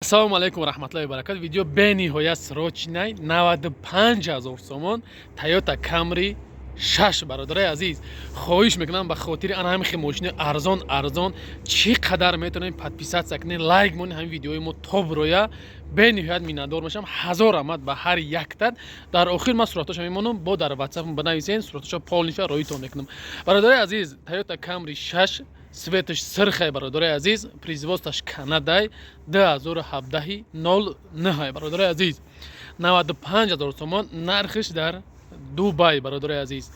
Ассалому алайкум раҳматуллоҳи баракат. Видео бениҳоят срочный. 95 ҳазор сомон Тойота Камри 6. Бародарои азиз, хоҳиш мекунам, ба хотири ана ҳамин хел мошини арзон арзон чӣ қадар метавонем подписаться кунем, лайк монем, ҳамин видеои мо то бироя, бениҳоят миннатдор мешавам. Ҳазор раҳмат ба ҳар яктат. Дар охир ман суратҳоша мемонам, бо дар Ватсап бинависен, суратҳоша полный ша роитон мекунам. Бародарои азиз, Тойота Камри 6, цвет аш сирхай, бародарои азиз, производство ш Канадай, 2017 09. Бародарои азиз, 95 ҳазор сомон нархиш дар Дубай. Бародарои азиз,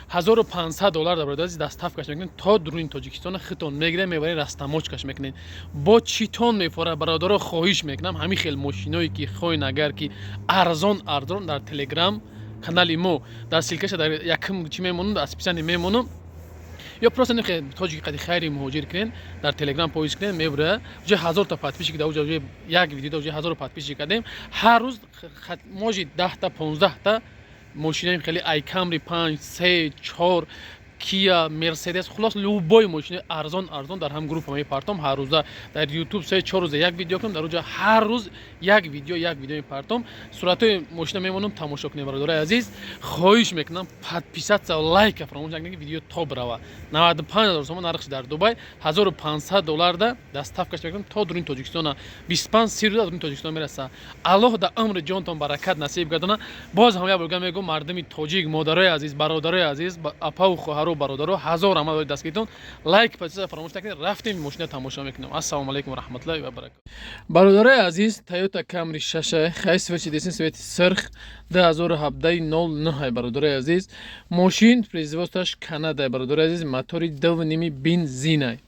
1500 доллар дар, бародари азиз, доставка ш мекунед то дуруни Тоҷикистона, хитон мегиред, мебаред, растаможка ш мекунед. Бо читон мефора? Бародаро, хоҳиш мекунам, ҳамин хел мошиное ки хоҳен, агар ки арзон арзон, дар Телеграм канали мо дар ссылка ша дар якм чӣ мемонам, дар описание мемонам, ё просто нехе тоҷики қади хайри муҳоҷир кунен, дар Телеграм поиск кунен, мебура. Уже ҳазорта подписчик да, уже як видео уже ҳазор подписчик кардем. Ҳар рӯз может 10-та, 15-та мошинаи хеле ай Камри панҷ, се, чор, Кия, Мерседес, хулос, любой мошинаи арзон арзон дар ҳам группа мепартом. Ҳар рӯза дар Ютуб 3-4 рӯза як видео кунам, дар уҷа ҳар рӯз як видео, як видео мепартом, суратҳои мошина мемонам, тамошо кунем. Бародарои азиз, хоҳиш мекунам, подписаться, лайка фаромӯш накунед, ки видео то бирава. 95 ҳазор сомон нархш дар Дубай, 1500 долларда доставка ш мекунам то дуруни Тоҷикистона, 25-30 рӯза дуруни Тоҷикистон мераса. Аллоҳ дар умри ҷонтон баракат насиб гардона. Боз ҳам як борга мегӯм, мардуми тоҷик, модарои азиз, бародарои азиз, апаву хоҳару бародаро, ҳазор раҳмат барои дастгиритон. Лайк, подписаться фаромӯш накунед. Рафтем, мошина тамошо мекунем. Ассалому алайкум варахматуллоҳи ва баракату. Бародарои азиз, Тойота Камри шаша, хай, цвет и десин, цвет и сирх, 2017 09. Бародарои азиз, мошин производство ш Канада. Бародарои азиз, мотори 2,5 бензинай.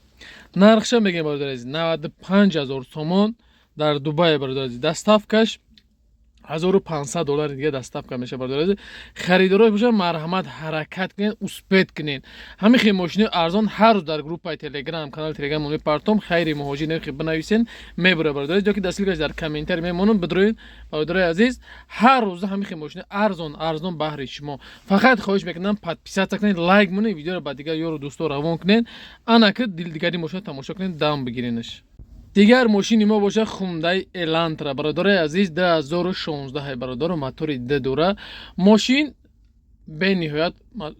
Нархша мегӯем, бародари азиз, 95 ҳазор сомон дар Дубай. Бародари азиз, доставка ш 1500 доллари дига доставка мешавад. Бародари азиз, харидорое бошад, марҳамат, ҳаракат кунед, успеть кунед. Ҳамин хел мошинои арзон ҳар рӯз дар группаи Телеграм, канали Телеграм мепартом. Хайри муҳоҷир нерхи бинависен, мебура, бародари, ё ки дар ссылка ш дар комментарий мемонам, бидроед. Бародари азиз, ҳар рӯза ҳамин хел мошинои арзон арзон баҳри шумо. Фақат хоҳиш мекунам, подписаться кунед, лайк монед, видеоро ба дигар ёру дӯсто равон кунед, ана ки дигари мошина тамошо кунед, дам бигиренаш. Дигар мошини мо бошад Хундай Элантра, бародарои азиз, 2016, бародаро, мотори д дора. Мошин бениҳоят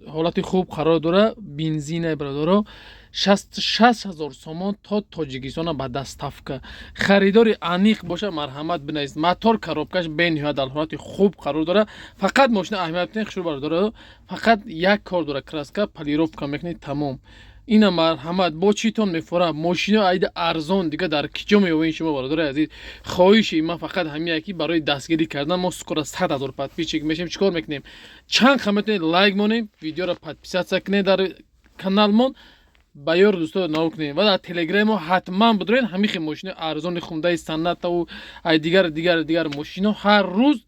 ҳолати хуб қарор дора, бензина, бародаро, 66 ҳазор сомон то Тоҷикистона ба доставка. Харидори аниқ бошад, марҳамат, бинависед. Мотор, коробка ш бениҳоят дар ҳолати хуб қарор дора. Фақат мошина аҳамият бидиҳед, хушрӯ, бародаро, фақат як кор дора: краска, полировка мекунед, тамом. Ина, марҳамат, бо читон мефора? Мошино айда арзон дига дар киҷо меёбед шумо, бародари азиз? Хоҳиши ман фақат ҳамия, ки барои дастгирӣ кардан, мо скоро 100 ҳазор подписчик мешем. Чӣ кор мекунем? Чанд ха метавонед лайк монем, видеоро подписаться кунед, дар каналмон ба ёру дӯсто нав кунед ва дар Телеграм мо ҳатман бидоред. Ҳамин хел мошинои арзони Хундаи Санатаву ай дигар, дигар, дигар мошино ҳар рӯз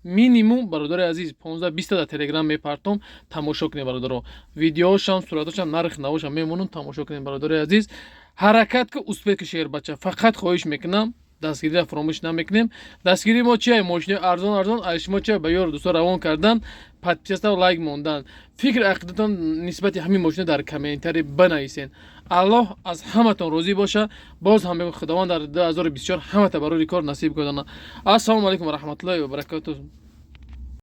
минимум, бародари азиз, 15, 20 дар Телеграм мепартом, тамошо кунед, бародаро. Видеошам, суратошам, нарх навошам мемонам, тамошо кунед. Бародари азиз, ҳаракат ку, успеть ки, шербача. Фақат хоҳиш мекунам, дастгириро фаромӯш намекунем. Дастгирии мо чия? Мошинои арзон арзон. Аз шумо чия? Ба ёру дӯсто равон кардан, подписаться, лайк мондан. Фикр ақидатон нисбати ҳамин мошина дар комментарий бинависен. Аллоҳ аз ҳаматон розӣ боша. Боз ҳам мегӯ, Худованд дар 2024 ҳамата барори кор насиб кардана. Ассалому алайкум ва раҳматуллоҳи ва баракату.